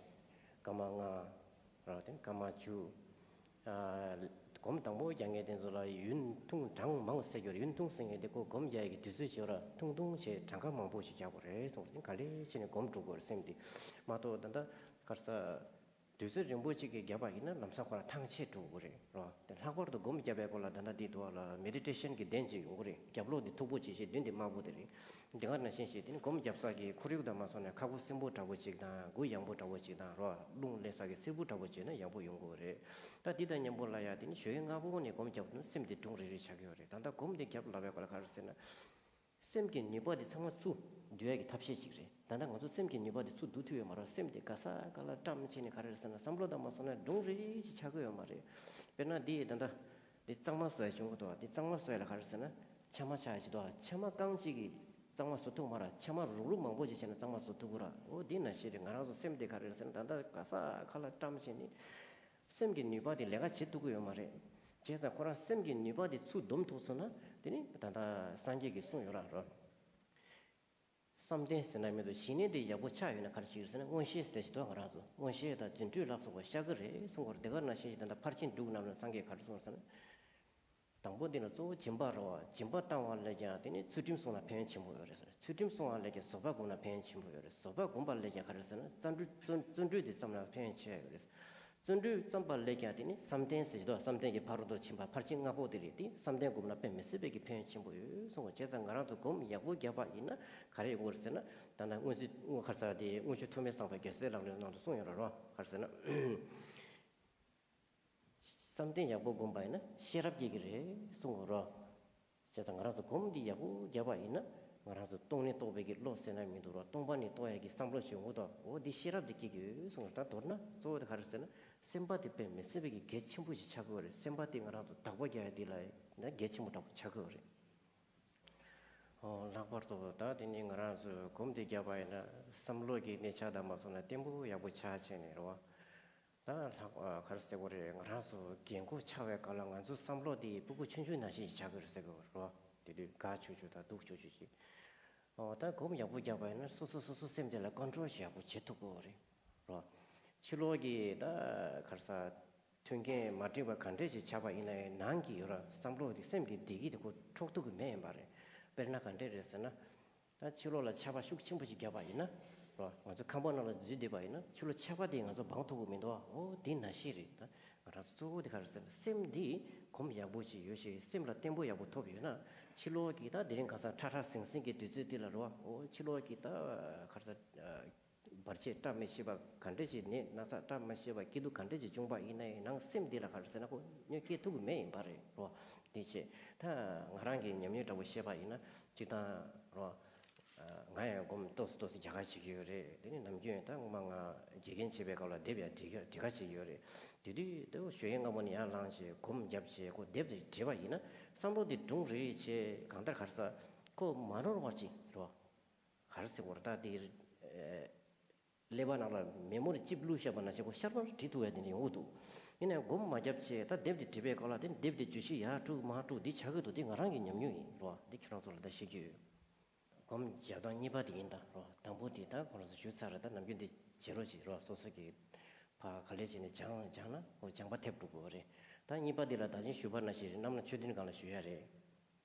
སྐར་མ་ལྔ་རོ། དེ་ནི་སྐར་མ་བཅུ། སྒོམ་དང་པོ་རྒྱག་མཁན་དེ་ཚོ་ལ་ཡུན་ཐུང་གྲངས་མང་ཟེར་རྒྱུ་རེད། ཡུན་ཐུང་ཟེར་མཁན་དེ་ཁོ་སྒོམ་རྒྱག་ཡས་ཀྱི་དུས་ཚོད་བྱེད་ར་ཐུང་ཐུང་བྱས་གྲངས་ཀ་མང་པོ་ཞིག་རྒྱག་དགོས་རེད་གསུངས་པ་དེ་ག་ལེ་བྱས་ནས་སྒོམ་འགྲོ་དགོས་རེད། སེམས་དེ་མ་གཏོགས་ད་ལྟ་ག་རེ་ཟ། དུས་ཚོད་རིང་པོ་གཅིག་གི་བརྒྱབ་པ་ཡིན་ན་ལམ་སང་ཁོ་རང་ཐང་ཆད་འགྲོ་གི་རེད་རོ། དེ་ལྷག་པར་དུ་སྒོམ་བརྒྱབ་པའི་སྐོར་ལ་ད་ལྟ་འདི་འདུག་ལ་མེ་ཌི་ཊེ་ཤན་གྱི་གདན་ཅིག་ཡོང་གི་རེད། རྒྱབ་ལོགས་འདི་མཐུག་པོ་ཅིག་བྱས་མདུན་དེ་དམར་པོ་དེ་རེད། འདི་ག་ནང་བཞིན་བྱས་དེ་ནི་སྒོམ་བརྒྱབ་ས་གི་ཁོར་ཡུག་དང་མ་སོང་ན་ཁ་ཁུ་སིམ་པོ་འདྲ་པོ་ཅིག་དང་གུ་ཡངས་པོ་འདྲ་པོ་ཅིག་དང་རོ། རླུང་ལྷོད་ས་གི་བསིལ་པོ་འདྲ་པོ་ཅིག་ན་ཡག་པོ་ཡོང་གི་རེད། ད་འདི་དང་མཉམ་པོ་ལ་ཡ་དེ་ནི་ཞོགས་ཀས་སྔ་པོ་ནས་སྒོམ་བརྒྱབ་ན་སེམས་དེ་སྒྲུང་རིག་རིག་ཆགས་ཀྱི་ཡོད་རེད། ད་ལྟ་སྒོམ་འདི་བརྒྱབ་ལབ་པའི་སྐོར་ལ་ག་རེ་ཟེར་ན། སེམས་ཀྱི་ནུས་པ་འདི་ཚང་མ་ཚུར་བསྡུ་ཡས་ཀྱི་ཐབས་ཤེས་ཅིག་རེད། ད་ལྟ་ང་ཚོ་སེམས་ཀྱི་ནུས་པ་འདི་ཚུར་བསྡུ་ཐུབ་ཡོད་མ་རེད། སེམས་འདི་ག་ས་ག་ལ་བཀྲམ་བྱས་ནས་ག་རེ་རེད་ཟེར་ན་བསམ་བློ་དང་མ་སོང་ན་སྒྲུང་རེ་རེ་ཞིག་ཆགས་ཀྱི་ཡོད་མ་རེད། དཔེར་ན་འདི་ད་ལྟ་འདི་གཙང་མ་བཟོ་ཡ་བྱུང་གི་འདུག་འདི་གཙང་མ་བཟོ་ཡ་ལ་ག་རེ་ཟེར་ན་ཕྱེ་མ་ཆག་ཡ་ཅིག་འདུག་ཕྱེ་མ་རྐང་གཅིག་གིས་གཙང་མ་བཟོ་ཐུབ་མ་རེད། ཕྱེ་མ་རུག་རུག་མང་པོ་ཅིག་བྱས་ན་གཙང་མ་བཟོ་ཐུབ་ཀྱི་རེད། འོ་འདི་ནང་བཞིན་རེད། ང་རང་ཚོ་སེམས་འདི་ག་རེ་རེད་ཟེར་ན་ད་ལྟ་ག་ས་ག་ལ་བཀྲམ་བྱས་ནས། སེམས་ཀྱི་ནུས་པ་དེ་ལས་ཀ་བྱེད་ཐུབ་ཀྱི་ཡོད་མ་རེད། བྱས་ཙང་ཁོ་རང་སེམས་ཀྱི་ནུས་པ་དེ་ཚུར་སྡོམ་ཐུབ་སོང་ན་དེ་ནི་ད་ལྟ་སངས་རྒྱས་ཀྱིས་གསུངས་ཡོད་ར་རོ། བསམ་གཏན་ཟེར་ན་མི་འདུག་ཞི་གནས་དེ་ཡག་པོ་ཆགས་ཡོད་ན་ག་རེ་བྱེད་ཀྱི་ཡོད་ཟེར་ན་མངོན་ཤེས་ཟེར་ཞིག་འདུག་ང་རང་ཚོ་མངོན་ཤེས་དང་རྫུ་འཕྲུལ་ལ་སོགས་པ་ཤར་གི་རེད་གསུང་གི་རེད། དེ་ག་ནང་བཞིན་ཞིག་ད་ལྟ་ཕར་ཕྱིན་དྲུག་རྣམས་ལ་སངས་རྒྱས་ག་རེ་གསུངས་ཟེར་ན། དང་པོ་འདི་ལ་གཙོ་བོ་སྦྱིན་པ་རེད་བ། སྦྱིན་པ་བཏང་བ་ལས་ཀྱང་དེ་ནི་ཚུལ་ཁྲིམས་སྲུང་ན་ཕན་ཡོན་ཆེན་པོ་ཡོད་རེད་ཟེར། ཚུལ་ཁྲིམས་སྲུང་བ་ལས་ཀྱང་བཟོད་པ་སྒོམ་ན་ཕན་ཡོན་ཆེན་པོ་ཡོད་རེད། བཟོད་པ་སྒོམ་པ་ལས་ཀྱང་ག་རེ་ཟེར་ན་བརྩོན་འགྲུས་བརྩོན་བརྩོན་འགྲུས་དེ་བརྩམས་ན་ཕན་ཡོན་ཆེ་ཡོད་རེད། བརྩོན་འགྲུས་བརྩམས་པ་ལས་ཀྱང་དེ་ནི་བསམ་གཏན་ཟེར་གྱི་འདུག་བསམ་གཏན་གྱི་ཕ་རོལ་ཏུ་ཕྱིན་པ་ཕར་ཕྱིན་ལྔ་པོ་དེ་རེད། དེ་བསམ་གཏན་སྒོམ་ན་དཔེ་མི་སྲིད་པའི་གི་ཕན་ཡོན་ཆེན་པོ་ཡོད་གསུངས་པ། བྱས་ཙང་ང་རང་ཚོ་སྒོམ་ཡག་པོ་བརྒྱབ་པ་ཡིན་ན་ག་རེ་ཡོང་གི་རེད་ཟེར་ན། ད་ལྟ་དངོས་གཞི་དངོས་ག་རེ་ཟེར་དེ་དངུལ་ཆུ་ཐོགས་མེད་བསམ་པའི་རྒྱལ་སྲས་ལག་ལེན་ནང་དུ་གསུངས་ཡོད་རེད་རོ། ག་རེ་ཟེར་ན། བསམ་གཏན་ཡག་པོ་བསྒོམས་པ་ཡིན་ན་ཤེས་རབ་སྐྱེ་གི་རེད་གསུང་གི་རོ། བྱས་ཙང་ང་རང་ཚོ་སྒོམ་འདི་ཡག་པོ་བརྒྱབ་པ་ཡིན་ན་ང་རང་ཚོ་སྟོང་ནས་རྟོགས་པའི་གི་བློ་ཟེར་ན་མི་འདུག་རོ། སྟོང་པ་ནས་རྟོགས་ཡག་གི་བསམ་བློ་ཞིག་འོང་གི་འདུག་འོ་འདི་ཤེས་རབ་འདི་སྐྱེ་གི་ཡོད་གསུང་གི་རེད། ད་མདོར་ན་གཙོ་བོ་དེ་ག་རེ་ཟེར་ན་སེམས་པ་དེ་དཔེ་མི་སྲིད་པའི་གི་གལ་ཆེན་པོ་ཞིག་ཆགས་ཀྱི་ཡོད་རེད། སེམས་པ་དེ་ང་རང་ཚོ་བདག་པོ་རྒྱག་ཡག་འདི་ལ་ན་གལ་ཆེན་པོ་འདྲ་པོ་ཆགས་ཀྱི་ཡོད་རེད། ཨོ་ལྷག་པར་དུ་ད་དེ་ནི་ང་རང་ཚོས་སྒོམ་དེ་བརྒྱབ་པ་ཡིན་ན་བསམ་བློ་གི་གནས་ཆ་དང་མ་སོང་ན་བརྟན་པོ་ཡག་པོ་ཆགས་བྱས་ནས་རེད་བ། ད་ལྷག་ཨ་ག་རེ་ཟེར་དགོས་རེད། ང་རང་ཚོ་རྒན་གོག་ཆགས་པའི་སྐབས་ལ་ང་ཚོའི་བསམ་བློ་དེ་སྤུ་གུ་ཆུང་ཆུང་ནང་བཞིན་ཞིག་ཆགས་ཀྱི་རེད་ཟེར་དགོས་རེད་བ། དེ་དུས་དགའ་ཆོག་ཆོག་དང་སྡུག་ཆོག་ཆོག་ཅིག་ཨོ་ད་སྒོམ་ཡག་པོ་བརྒྱབ་པ་ཡིན་ན་སོ་སོ་སོ་སོ་སེམས་དེ་ལ་ཀོན་ཊོལ་ཞིག་ཡག་པོ་བྱེད་ཐུབ་ཀྱི་རེད་བ། ཕྱི་ལོགས་ཀྱི་ད་ག་རེ་ཟེར། མཐུན་རྐྱེན་མ་འགྲིག་པ་ག་འདྲས་ཞིག་ཆགས་པ་ཡིན་ན་ཡང་ནང་གི་ཡོད་ར་བསམ་བློ་དེ་སེམས་ཀྱི་བདེ་སྐྱིད་དེ་ཁོ་འཕྲོག་ཐུབ་ཀྱི་མེད་ཡིན་པ་རེད། དཔེར་ན་ག་འདྲས་རེད་ཟེར་ན། ད་ཕྱི་ལོགས་ལ་ཆར་པ་ཤུགས་ཆེན་པོ་ཞིག་བརྒྱབ་པ་ཡིན་ན། རོ། ང་ཚོ་ཁང་པ་ནང་ལ་འཛུལ་བསྡད་པ་ཡིན་ན་ཕྱི་ལོགས་ཆར་པ་དེ་ང་ཚོ་སྦང་ཐུབ་ཀྱི་མི་འདུག་ཨ། འོ་དེ་ནང་བཞིན་རེད། ད་ང་རང་ཚོ་གཙོ་བོ་དེ་ག་རེ་ཟེར་ན་སེམས་འདི་གོམས་ཡག་པོ་ཅིག་ཡོད་ཞིག་སེམས་ལ་བརྟན་པོ་ཡག་པོ་ཐོབ་ཡོད་ན་ཕྱི་ལོགས་ཀྱི་ད་དེ་རིང་ཁ་སང་ཁྲ་ཁྲ་ཟིང་ཟིང་གི་དུས་ཚོད་འདི་ལ་རོ། འོ་ཕྱི་ལོགས་ཀྱི་ད་ག་རེ་ཟེར། བར་ཆད་བཀྲ་མི་ཤིས་པ་ག་འདྲ་ཞིག་ནད་ན་ཚ་བཀྲ་མི་ཤིས་པ་སྐྱིད་སྡུག་ག་འདྲ་ཞིག་བྱུང་པ་ཡིན་ན་ཡང་ནང་སེམས་འདི་ལ་ག་རེ་ཟེར་ན་ཁོ་གཉོས་སྐྱེལ་ཐུབ་ཀྱི་མེད་ཡིན་པ་རེད་རོ། དེ་བྱས་ད་ང་རང་གི་ཉམས་མྱོང་འདྲ་པོ་བཤད་པ་ཡིན་ན་སྤྱིར་བཏང་རོ། ང་ཡང་སྒོམ་ཏོག་ཙམ་ཏོག་ཙམ་རྒྱག་ག་བྱེད་ཀྱི་ཡོད་རེད། དེ་ནི་ནམ་རྒྱུན་ད་སྔོན་མ་ང་དགེ་རྒན་བྱེད་པའི་སྐབས་ལ་དེབ་ཡང་འབྲི་ག་འབྲི་ག་བྱེད་ཀྱི་ཡོད་རེད། དེ་དུས་ད་ཞོགས་ཀས་སྔ་མོ་ནས་ཡར་ལངས་བྱས་སྒོམ་བརྒྱབ་བྱས་ཁོ་དེབ་དེ་བྲིས་པ་ཡིན་ན་བསམ་བློ་དེ་སྒྲུང་རེ་རེ་བྱས་གང་ལྟར་ག་རེ་ཟེར་ཁོ་མ་ནོར་བར་བྱེད་རོ། ག་རེ་ཟེར་དགོས་རེད། ད་དེ་ཀླད་པ་ནང་ལ་མེ་མོ་རི་ཅིབ་བླུགས་བཞག་པ་ནང་བཞིན་ཁོ་ཤར་བར་བྲིས་ཐུབ་ཡ་དེ་འདྲ་ཡོང་གི་འདུག་ཡིན་ནའང་སྒོམ་མ་བརྒྱབ་བྱས་ད་དེབ་དེ་བྲིས་པའི་སྐབས་ལ་དེ་དེབ་དེ་བརྗོད་གཞི་ཡར་དཀྲུག་མར་དཀྲུག་འདི་བྱ་གི་འདུག་འདི་ང་རང་གི་ཉམས་མྱོང་ཡིན་རོ། འདི་ཁྱེད་རང་ཚོ་ལ་ད་བཤད་རྒྱུ་ཡོད། སྒོམ་བརྒྱབ་སྟངས་གཉིས་པ་དེ་ཡིན་ད་རོ། དང་པོ་དེ་ད་ཁོ་རང་ཚོ་ཞུས་ཚར་རེད། ད་ནམ་རྒྱུན་དེ་ བྱེད་རོགས་བྱེད་རོགས། སོ་སོ་གི་ཕར་ག་ལེ་བྱས་ནས་སྦྱང་སྦྱང་ན་ཁོ་སྦྱང་པ་ཐེབས་འགྲོ་གི་རེད། ད་གཉིས་པ་འདི་ལ་ད་གིན་ཞུས་པ་ནང་བཞིན་རེད། རྣམ་སྣང་ཆོས་བདུན་སྒང་ལ་ཞུ་ཡ་རེད།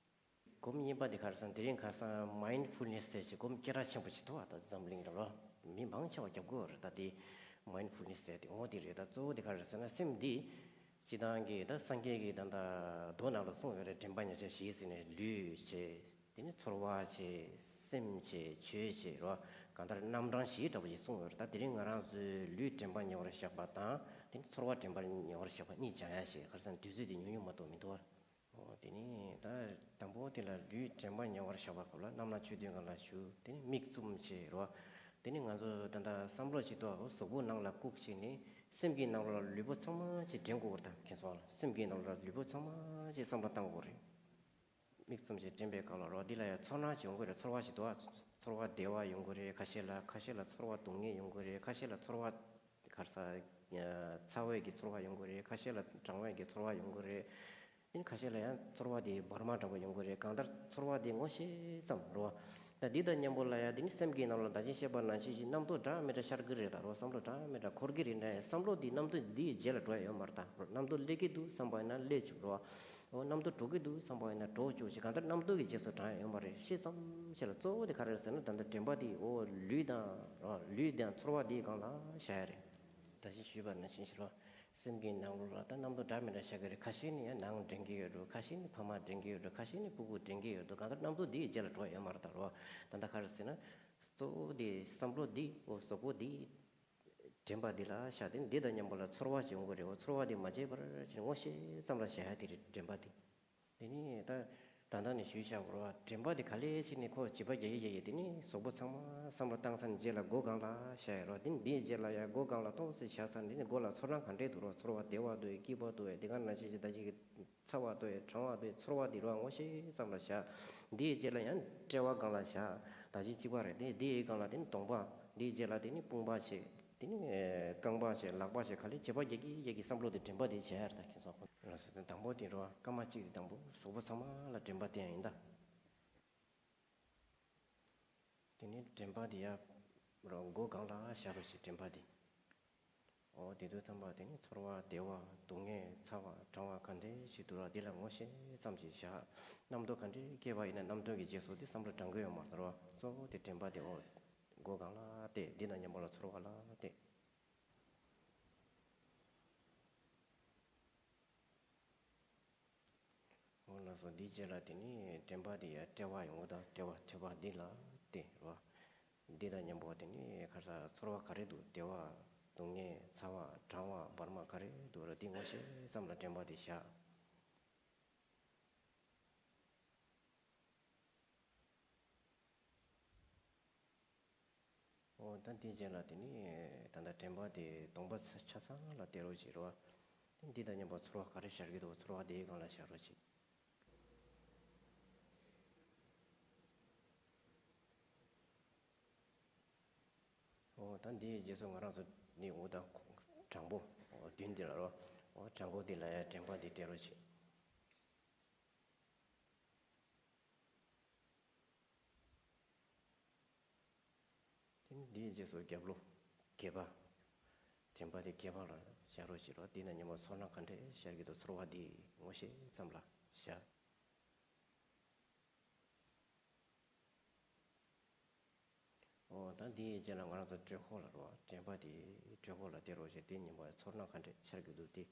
སྒོམ་གཉིས་པ་འདི་ག་རེ་ཟེར་ན་དེ་རིང་ཁ་སང་མའིན་ཌ་ཕུལ་ནེ་སི་ཟེར་ཞིག་སྒོམ་སྐད་གྲགས་ཆེན་པོ་ཞིག་འདུག་བ། ད་འཛམ་གླིང་ལ་རོ་མི་མང་ཆེ་བ་རྒྱབ་དགོས་རེད། ད་དེ་མའིན་ཌ་ཕུལ་ནེ་སི་ཟེར་དེ་འོ་དེ་རེད། ད་གཙོ་བོ་དེ་ག་རེ་ཟེར་ན་སེམས་འདི་སྤྱི་བཏང་གི་ད་སངས་རྒྱས་ཀྱི་ད་ད་མདོ་ནང་ལ་གསུངས་ཡོད་རེད། དྲན་པ་ཉེར་བཞག་བཞི་ཟེར་ནས་ལུས་བྱས། དེ་ནི་ཚོར་བ་བྱས། སེམས་བྱས། ཆོས་བྱས་རོ། གང་ལྟར་རྣམ་གྲངས་བཞིའི་འདྲ་པོ་ཞིག་གསུངས་ཡོད་རེད། ད་དེ་རིང་ང་རང་ཚོས་ལུས་དྲན་པ་ཉེ་བར་བཞག་པ་དང་དེ་ནི་ཚོར་བ་དྲན་པ་ཉེ་བར་བཞག་པ་གཉིས་སྦྱང་ཡ་ཞིག་ག་རེ་ཟེར་ན་དུས་ཚོད་དེ་ཉུང་ཉུང་མ་གཏོགས་མི་འདུག་བ། འོ་དེ་ནི་ད་དང་པོ་དེ་ལ་ལུས་དྲན་པ་ཉེ་བར་བཞག་པ་སྐབས་ལ་རྣམ་སྣང་ཆོས་བདུན་སྒང་ལ་ཞུགས། དེ་ནི་མིག་བཙུམ་བྱས་རོ། དེ་ནི་ང་ཚོ་ད་ལྟ་བསམ་བློ་ཅིག་གཏོང་། འོ་གཟུགས་པོ་ནང་ལ་བཀུག་བྱས་ནས་སེམས་ཀྱི་ནང་ལོགས་ལ་ལུས་པོ་ཚང་མ་ཅིག་དྲན་དགོས་པར་ད་མཁྱེན་སོང་། སེམས་ཀྱི་ནང་ལོགས་ལ་ལུས་པོ་ཚང་མ་ཅིག་བསམ་བློ་བཏང་དགོས་རེད། མིག་བཙུམ་བྱས་དྲན་པའི་སྐབས་ལ་རོ། འདི་ལ་ཡང་ཚོར་སྣང་ཅིག་ཡོང་གི་རེད། ཚོར་བ་ཞིག་འདུག་ཨ། ཚོར་བ་བདེ་བ་ཡོང་གི་རེད། ཁ་ཤས་ལ་ཁ་ཤས་ལ་ཚོར་བ་སྡུག་བསྔལ་ཡོང་གི་རེད། ཁ་ཤས་ལ་ཚོར་བ་ག་རེ་ཟེར་ཚ་བའི་གི་ཚོར་བ་ཡོང་གི་རེད། ཁ་ཤས་ལ་གྲང་བའི་གི་ཚོར་བ་ཡོང་གི་རེད། ཨིན་ཁ་ཤས་ལ་ཡང་ཚོར་བ་དེ་བར་མ་འདྲ་པོ་ཡོང་གི་རེད། གང་ལྟར་ཚོར་བ་དེ་ངོ་ཤེས་ཙམ་རོ། ད་འདི་དང་མཉམ་པོ་ལ་ཡང་དེ་ནི་སེམས་ཀྱི་ནང་ལ་ད་གིན་བཤད་པ་ནང་བཞིན་ཞིག་རྣམ་རྟོག་འདྲ་མི་འདྲ་ཤར་གི་རེད། ད་རོ་བསམ་བློ་འདྲ་མི་འདྲ་འཁོར་གི་རེད་ན་ཡང་བསམ་བློ་དེ་རྣམ་རྟོག་དེའི་རྗེས་ལ་འགྲོ་ཡ་ཡོད་མ་རེད། ད་རོ་རྣམ་རྟོག་སླེབས་ཀྱི་འདུག་བསམ་པ་ཡིན་ན་སླེབས་བཅུག་རོ། འོ་རྣམ་རྟོག་འགྲོ་གི་འདུག་བསམ་པ་ཡིན་ན་འགྲོ་བཅུག་ཅིག་གང་ལྟར་རྣམ་རྟོག་གི་རྗེས་སུ་འབྲང་ཡ་ཡོད་མ་རེད། ཤེས་ཙམ་ཞིག་ལ་གཙོ་བོ་དེ་ག་རེ་རེད་ཟེར་ན་ད་ལྟ་དྲན་པ་དེ་འོ་ལུས་དང་རོ་ལུས་དང་ཚོར་བ་དེའི་སྒང་ལ་བཞག་ཡ་རེད། ད་གིན་ཞུས་པ་ནང་བཞིན་ཞིག་རོ། སེམས་ཀྱི་ནང་ལོགས་ལ་ད་རྣམ་རྟོག་འདྲ་མི་འདྲ་ཤར་གི་རེད། ཁ་ཤས་ནི་ཡང་ནང་དྲན་གྱི་ཡོད་འགྲོ། ཁ་ཤས་ནི་ཕ་མ་དྲན་གྱི་ཡོད་འགྲོ། ཁ་ཤས་ནི་སྤུ་གུ་དྲན་གྱི་ཡོད་འགྲོ། གང་ལྟར་རྣམ་རྟོག་འདིའི་རྗེས་ལ་འགྲོ་ཡོད་མ་རེད། ད་རོ། ད་ལྟ་ག་རེ་ཟེར་ན། གཙོ་བོ་འདི་བསམ་བློ་འདི་འོ་གཟུགས་པོ་འདི་དྲན་པ་འདི་ལ་བཞག་སྟེ་འདི་དང་མཉམ་པོ་ལ་ཚོར་བ་ཞིག་ཡོང་གི་རེད། འོ་ཚོར་བ་འདི་མ་བརྗེད་པར་ཅིག་ངོ་ཤེས་ཙམ་ལ་བཞག་ཡ་དེ་རེད་དྲན་པ་འདི། དེ་ནི་ད་ད་ལྟ་ནས་ཞུས་བཞག་རོ། དྲན་པ་དེ་ག་ལེ་ཞིག་ནི་ཁོ་བྱིས་པ་རྒྱག་གི་རྒྱག་གི་དེ་ནི་གཟུགས་པོ་ཚང་མ་བསམ་བློ་བཏང་ཚར་ནས་རྗེས་ལ་མགོ་སྒང་ལ་བཞག་ཡ་རོ། དེ་ནི་འདིའི་རྗེས་ལ་ཡང་མགོ་སྒང་ལ་ཏོག་ཙམ་བཞག་ཚར་ནས་དེ་ནི་མགོ་ལ་ཚོར་སྣང་ག་འདྲས་འདུག་རོ། ཚོར་བ་བདེ་བ་འདུག་ཡ་སྐྱིད་པ་འདུག་ཡ་དེ་ག་ནང་བཞིན་ཅིག་ད་ཅིག་ཚ་བ་འདུག་ཡ་གྲང་བ་འདུག་ཡ་ཚོར་བ་དེ་རོ་ངོ་ཤེས་ཙམ་ལ་བཞག་འདིའི་རྗེས་ལ་ཡང་དཔྲལ་བ་སྒང་ལ་བཞག་ད་ཅིག་གཅིག་པ་རེད། དེ་འདིའི་སྒང་ལ་དེ་ནི་གདོང་པ། འདིའི་རྗེས་ལ་དེ་ནི་དཔུང་པ་བྱས། དེ་ནི་རྐང་པ་བྱས་ལག་པ་བྱས་ག་ལེ་བྱིས་པ་རྒྱག་གི་རྒྱག་གི་བསམ་བློ་དེ་དྲན་པ་དེ་བྱས་ཡ་རེད། ད་མཁྱེན་སོང་། ལགས་སོ། དེ་དང་པོ་དེ་རོ། སྐར་མ་གཅིག་དེ་དང་པོ་གཟུགས་པོ་ཚང་མ་ལ་དྲན་པ་བསྟེན་ཡ་ཡིན་ད། དེ་ནས་དྲན་པ་དེ་ཡར་རོ་མགོ་སྒང་ལ་བཞག་རོགས་བྱེད། དྲན་པ་དེ། འོ་དེ་དུས་ཙམ་པ་དེ་ནི་ཚོར་བ་བདེ་བ་སྡུག་བསྔལ་ཚ་བ་གྲང་བ་ག་འདྲས་ཞིག་འདུག་ར། དེ་ལ་ངོ་ཤེས་ཙམ་ཞིག་བཞག་རྣམ་རྟོག་ག་འདྲས་སྐྱེས་པ་ཡིན་ན་རྣམ་རྟོག་གི་རྗེས་སུ་དེ་བསམ་བློ་དྲང་གི་ཡོད་མ་རེད་ད་རོ། གཙོ་བོ་དེ་དྲན་པ་དེ་འོ་མགོ་སྒང་ལ་གཏད། འདི་དང་མཉམ་པོ་ལ་ཚོར་བ་ལ་གཏད། འོ་ལགས་སོ། འདིའི་རྗེས་ལ་དེ་ནི་དྲན་པ་དེ་ཡང་དཔྲལ་བ་ཡོང་གི་དང་དཔྲལ་བ་ཐོད་པ་འདི་ལ་བལྟས་རོ། འདི་དང་མཉམ་པོ་དེ་ནི་ཁ་ས་ཚོར་བ་ག་རེ་འདུག་བདེ་བ་སྡུག་བསྔལ་ཚ་བ་གྲང་བ་བར་མ་ག་རེ་འདུག་ར། འདི་ངོ་ཤེས་ཙམ་ལ་དྲན་པ་དེ་བཞག་འོ་ད་འདིའི་རྗེས་ལ་དེ་ནི་ད་ལྟ་དྲན་པ་དེ་གདོང་པ་ཆ་ཚང་ལ་གཏད་རོགས་བྱེད་རོ། དེ་འདི་དང་མཉམ་པོ་ཚོར་བ་ག་རེ་ཤར་གྱི་འདུག་ཚོར་བ་དེའི་སྒང་ལ་བཞག་རོགས་བྱེད། འོ་ད་འདིའི་རྗེས་སུ་ང་རང་ཚོ་ནི་འོ་ད་དྲང་པོ་འོ་མདུན་འདི་ལ་རོ། འོ་དྲང་པོ་འདི་ལ་ཡང་དྲན་པ་འདི་གཏད་རོགས་བྱེད། དེ་ནི་འདིའི་རྗེས་སུ་རྒྱབ་ལོགས་སྒལ་པ། དྲན་པ་དེ་སྒལ་པ་ལ་བཞག་རོགས་བྱེད་རོགས། འདི་ན་ཉི་མ་ཚོར་སྣང་ག་འདྲས་ཤར་གྱི་འདུག་ཚོར་བ་འདི་ངོ་ཤེས་ཙམ་ལ་བཞག་འོ་ད་འདིའི་རྗེས་ལ་ང་རང་ཚོ་དཀྲོལ་ཁོག་ལ་རོགས། དྲན་པ་དེ་དཀྲོལ་ཁོག་ལ་གཏད་རོགས་བྱེད། དེ་ཉི་མ་ཚོར་སྣང་ག་འདྲས་ཤར་གྱི་འདུག་དེ་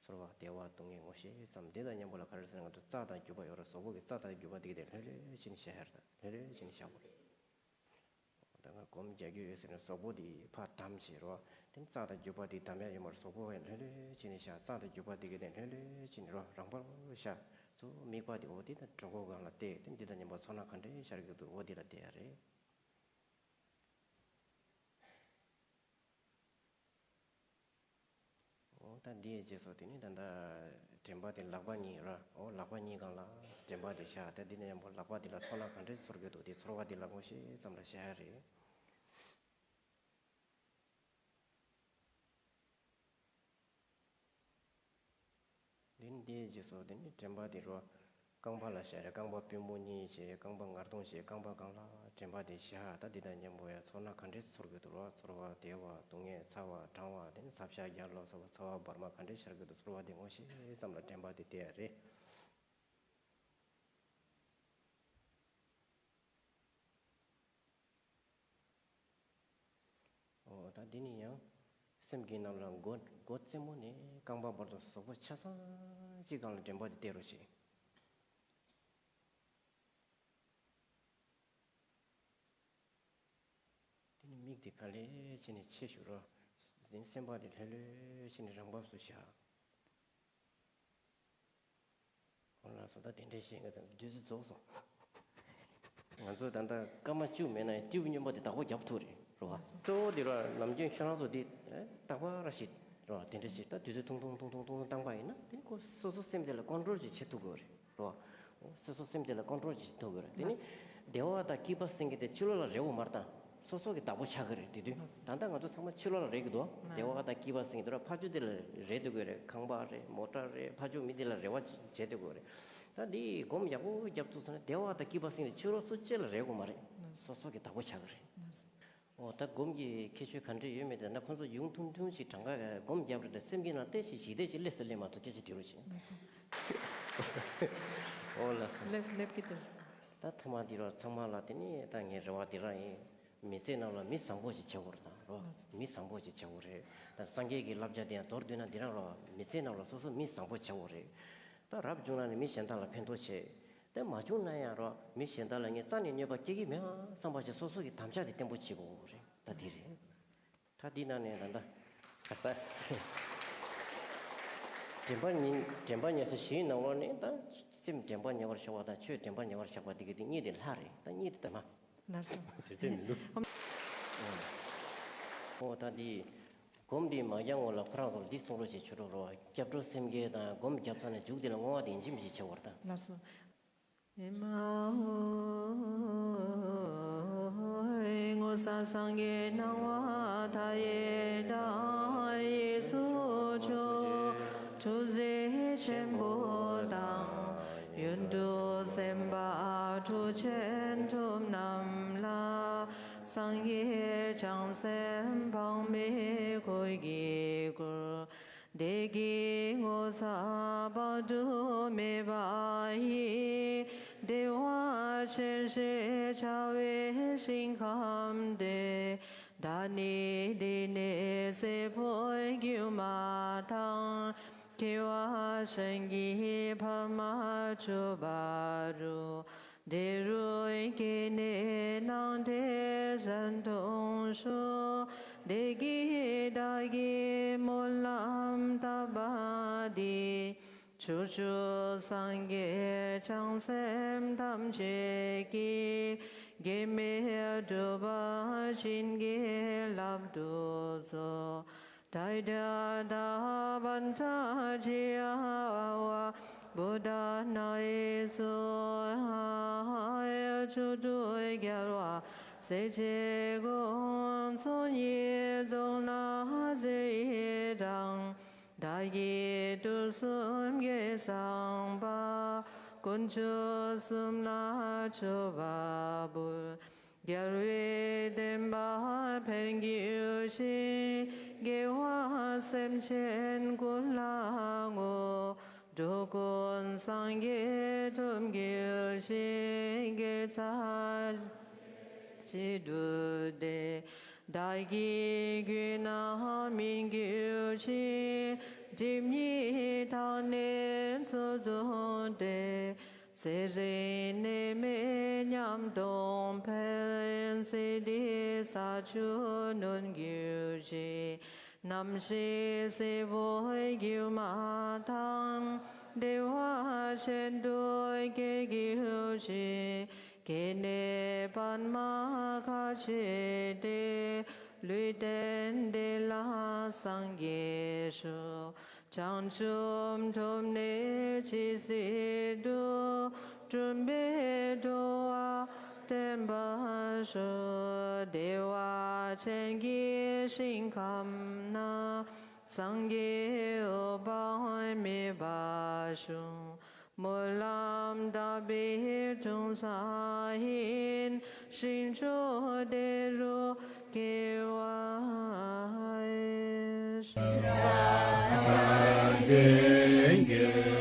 ཚོར་བ་བདེ་བ་སྡུག་བསྔལ་ངོ་ཤེས་ཙམ། འདི་དང་མཉམ་པོ་ལ་ག་རེ་ཟེར་ན་ང་ཚོ་རྩ་དང་རྒྱུ་བ་ཡོད་ར། གཟུགས་པོ་གི་རྩ་དང་རྒྱུ་བ་འདི་གི་དེ་ལྷོད་ལྷོད་བྱས་ནས་བཞག་ཡ་རེད། ད་ལྷོད་ལྷོད་བྱས་ནས་བཞག་དགོས་རེད། ད་ང་སྒོམ་རྒྱག་རྒྱུ་ཡོད་ཟེར་ནས་གཟུགས་པོ་འདི་ཕར་བསྡམས་བྱས་རོགས། དེ་ནི་རྩ་དང་རྒྱུ་བ་འདི་བསྡམ་ཡ་ཡོད་མ་རེད། གཟུགས་པོ་ལྷོད་ལྷོད་བྱས་ནས་བཞག་རྩ་དང་རྒྱུ་བ་འདི་གི་དེ་ལྷོད་ལྷོད་བྱས་ནས་རོགས། རང་པར་བཞག་གཙོ་བོ་དམིགས་པ་དེ་འོ་དེ་དང་དཀྲོལ་ཁོག་སྒང་ལ་གཏད། དེ་འདི་དང་མཉམ་པོ་ཚོར་སྣང་ག་འདྲས་ཤར་གྱི་འདུག་འོ་འདི་ལ་གཏད་ཡ་རེད། འོ་ད་འདིའི་རྗེས་སུ་དེ་ནི་ད་ལྟ་དྲན་པ་དེ་ལག་པ་གཉིས་ར། འོ་ལག་པ་གཉིས་སྒང་ལ་དྲན་པ་དེ་བཞག་ད་འདི་ནས་ཡང་པོ་ལག་པ་འདི་ལ་ཚོར་སྣང་ག་འདྲས་ཚོར་གྱི་འདུག་དེ་ཚོར་བ་དེ་ལ་ངོ་ཤེས་ཙམ་ལ་བཞག་ཡ་རེད། དེ་ནི་དེའི་རྗེས་སུ་དེ་ནི་དྲན་པ་དེ་རོ། རྐང་པ་ལ་བཞག་རེད། རྐང་པ་པུས་མོ་གཉིས་བྱས། རྐང་པ་ངར་གདོང་བྱས། རྐང་པ་སྒང་ལ་དྲན་པ་དེ་བཞག་ད་འདི་དང་མཉམ་པོ་ཡ་ཚོར་སྣང་ག་འདྲས་ཚོར་གི་འདུག་རོ། ཚོར་བ་བདེ་བ་སྡུག་བསྔལ་ཚ་བ་གྲང་བ་དེ་ནི་ཚ་ཤ་རྒྱ་ལོག་ཚ་བ་ཚ་བ་འབར་མ་ག་འདྲས་ཤར་གི་འདུག་ཚོར་བ་དེ་ངོ་ཤེས་ཙམ་ལ་དྲན་པ་དེ་བསྡད་ཡ་རེད། འོ་ད་འདི་ནི་ཡང་སེམས་ཀྱི་ནང་ལ་མགོ་མགོ་རྩེ་མོ་ནས་རྐང་པ་བར་དུ་གཟུགས་པོ་ཆ་ཚང་གཅིག་སྒང་ལ་དྲན་པ་དེ་གཏད་རོགས་བྱེད། དེ་ནི་མིག་དེ་ག་ལེ་བྱས་ནས་ཕྱེ་བཞུགས་རོགས། དེ་ནི་སེམས་པ་དེ་ལྷོད་ལྷོད་བྱས་ནས་རང་བབས་སུ་བཞག་འོ་ལགས་སོ། ད་དེ་འདྲས་བཤད་ང་དང་དུས་ཚོད་རྫོགས་སོང་། ང་ཚོ་ད་ལྟ་སྐར་མ་བཅུ་མེད་ན་ཡང་སྤྲེའུ་སྨྱོན་པ་དེ་བདག་པོ་རྒྱབ་ཐུབ་རེད་རེད་བ། གཙོ་བོ་དེ་ར་ནམ་རྒྱུན་ཁྱོད་རང་ཚོ་དེ་རྟག་པར་ཞིག་རེད་བ། དེ་འདྲས་ཞིག་ད་དུས་ཚོད་ཐུང་ཐུང་ཐུང་ཐུང་ཐུང་ཐུང་བཏང་པ་ཡིན་ན་དེ་ནི་ཁོ་སོ་སོ་སེམས་དེ་ལ་ཀོན་ཊོལ་ཅིག་བྱེད་ཐུབ་དགོས་རེད་རེད་བ། སོ་སོ་སེམས་དེ་ལ་ཀོན་ཊོལ་ཅིག་བྱེད་ཐུབ་དགོས་རེད། དེ་ནི་བདེ་བ་དང་སྐྱིད་པ་སེམས་ཀྱི་དེ་ཕྱི་ལོགས་ལ་རེ་བ་མ་རེད་ད། སོ་སོ་གི་བདག་པོ་ཆགས་ཀྱི་རེད། དེ་དུས་ད་ལྟ་ང་ཚོ་ཚང་མ་ཕྱི་ལོགས་ལ་རེད་ཀྱི་འདུག་བདེ་བ་དང་སྐྱིད་པ་ཟེར་གྱི་འདུག་ར། ཕར་ཕྱོགས་དེ་ལ་རེད་འདུག་གི་རེད། ཁང་པ་རེད། མོ་ཊ་རེད། ཕར་ཕྱོགས་མི་དེ་ལ་རེ་བ་བྱེད་འདུག་གི་རེད། ད་འདི་སྒོམ་ཡག་པོ་རྒྱབ་ཐུབ་སོང་ན་བདེ་བ་དང་སྐྱིད་པ་ཟེར་ནས་ཕྱི་ལོགས་སུ་ཅི་ལ་རེ་དགོས་མ་རེད། སོ་སོ་གི་བདག་པོ་ཆགས་ཀྱི་རེད། འོ་ད་སྒོམ་གྱི་ཁྱད་ཆོས་ག་འདྲ་ཡོད་མེད་དེ་ན་ཁོང་ཚོ་ཡུང་ཐུང་ཐུང་ཞིག་གྲངས་ཀ་སྒོམ་རྒྱབ་རེད་དེ་སེམས་ཀྱི་ནང་བལྟས་ཤིག་ཞི་བདེ་ཞིག་སླེབས་སུ་སླེབས་མ་ཐུབ་སྐད་ཆ་དྲི་རོགས་བྱེད། འོ་ལགས་སོ། སླེབས་སླེབས་ཀྱི་འདུག་ད་ཐ་མ་འདི་རོ་ཚང་མ་ལ་དེ་ནི་ད་ངའི་རེ་བ་འདི་རང་ཡིན། མི་ཚེ་ནང་ལ་མི་བཟང་པོ་ཞིག་བྱེད་དགོས་རེད་ད་རོ། མི་བཟང་པོ་ཞིག་བྱེད་དགོས་རེད། ད་སངས་རྒྱས་ཀྱི་བསླབ་བྱ་དེ་ཡང་མདོར་བསྡུས་ན་འདི་རང་རོ། མི་ཚེ་ནང་ལ་སོ་སོ་མི་བཟང་པོ་བྱེད་དགོས་རེད། ད་རབ་བྱུང་ན་ནི་མི་གཞན་དག་ལ་ཕན་ཐོགས་བྱེད། དེ་མ་བྱུང་ན་ཡང་རོ་མི་གཞན་དག་ལ་ངས་རྩ་ནས་གནོད་པ་སྐྱེལ་གྱི་མེད་ཨ་བསམ་པ་ཞིག་སོ་སོ་གི་དམ་བཅའ་དེ་བརྟན་པོ་བྱེད་དགོས་རེད། ད་འདི་རེད། ད་འདི་ནང་ནས་ད་ལྟ་ག་ས་དྲན་པ་ཉེ་དྲན་པ་ཉེ་ས་བཞིའི་ནང་ལོགས་ནས་ད་སེམས་དྲན་པ་ཉེ་བར་བཞག་པ་དང་ཆོས་དྲན་པ་ཉེ་བར་བཞག་པ་འདི་གི་འདི་གཉིས་དེ་ལྷ་རེད། ད་གཉིས་དེ་ད་མ། ལགས་སོ། དུས་ཚོད་མི་འདུག་ཨོ་ད་འདི་སྒོམ་འདི་མ་རྒྱག་སྔོན་ལ་ཁོ་རང་ཚོར་འདི་གསུང་རོགས་བྱེད་ཆོག་རོགས་རོགས། སྐྱབས་འགྲོ་སེམས་བསྐྱེད་དང་སྒོམ་རྒྱབ་ཚར་ནས་མཇུག་འདི་ལ་བསྔོ་བ་དེ་ཡིན་གཅིག་མིན་གཅིག་བྱེད་དགོས་རེད་ད། ལགས་སོ། ཨེ་མ་ཧོ། ངོ་མཚར་སངས་རྒྱས་སྣང་བ་མཐའ་ཡས་དང་། གཡས་སུ་ཇོ་བོ་ཐུགས་རྗེ་ཆེན་པོ་དང་། གཡོན་དུ་སེམས་དཔའ་གྲུབ་ཆེན་ཐུབ་རྣམས་ལ། སངས་རྒྱས་བྱང་སེམས་དཔག་མེད་འཁོར་གྱིས་བསྐོར། བདེ་སྐྱིད་ངོ་མཚར་དཔག་ཏུ་མེད་པ་ཡི། བདེ་བ་ཅན་ཞེས་བྱ་བའི་ཞིང་ཁམས་དེར། བདག་ནི་འདི་ནས་ཚེ་འཕོས་གྱུར་མ་ཐག་སྐྱེ་བ་གཞན་གྱིས་ཕར་མ་གྲུབ་པ་རུ། དེ་རུ་སྐྱེས་ནས་སྣང་མཐའི་གཞན་སྟོང་ཤོག་བདེ་སྐྱིད་བདག་གིས་སྨོན་ལམ་བཏབ་པ་འདི། ཕྱོགས་བཅུའི་སངས་རྒྱས་བྱང་སེམས་ཐམས་ཅད་ཀྱིས། གེགས་མེད་གྲུབ་པ་བྱིན་གྱིས་བརླབ་ཏུ་གསོལ། ཏདྱ་ཐཱ། པཉྩ་ཙི་ཡ་ཝཱ་བོ་དྷ་ན་ཡི་སྭཱ་ཧཱ། ཕྱོགས་དུས་རྒྱལ་བ་སྲས་བཅས་དགོངས། ཚོགས་གཉིས་རྫོགས་ལ་རྗེས་ཡི་འབྲང་། བདག་གིས་དུས་གསུམ་གྱི་བསམ་པ། དཀོན་མཆོག་གསུམ་ལ་མཆོད་པ་འབུལ། རྒྱལ་བའི་བསྟན་པ་འཕེལ་གྱུར་ཅིག་དགེ་བ་སེམས་ཅན་ཀུན་ལ་བསྔོ། འགྲོ་ཀུན་སངས་རྒྱས་ཐོབ་གྱུར་ཅིག་དགེ་རྩ་བཅས་བསྒྲུབས་ཏེ། བདག་གི་རྒྱུད་ན་སྨིན་གྱུར་ཅིག་སྒྲིབ་གཉིས་དག་ནས་ཚོགས་རྫོགས་ཏེ། ཚེ་རིང་ནད་མེད་ཉམས་རྟོགས་འཕེལ། སྲིད་མཐའི་ས་ཆུ་ནོན་གྱུར་ཅིག་རྣམ་ཤེས་སྲིད་པོ་གྱུར་མ་ཐག་བདེ་བ་ཅན་དུ་སྐྱེ་གྱུར་ཅིག་སྐྱེས་ནས་པདྨ་ཁ་ཕྱེ་སྟེ། ལུས་རྟེན་འདི་ལ་སངས་རྒྱས་ཤོག་བྱང་ཆུབ་ཐོབ་ནས་ཇི་སྲིད་དུ། འཁྲུལ་པའི་འགྲོ་བ་འདྲེན་པར་ཤོག་བདེ་བ་ཅན་གྱི་ཞིང་ཁམས་ན། སངས་རྒྱས་འོད་དཔག་མེད་པ་བཞུགས། སྨོན་ལམ་ དག་པའི་འབྱུང་ས་ཡིན། ཞིང་མཆོག་དེ་རུ་སྐྱེ་བ་ཡིན།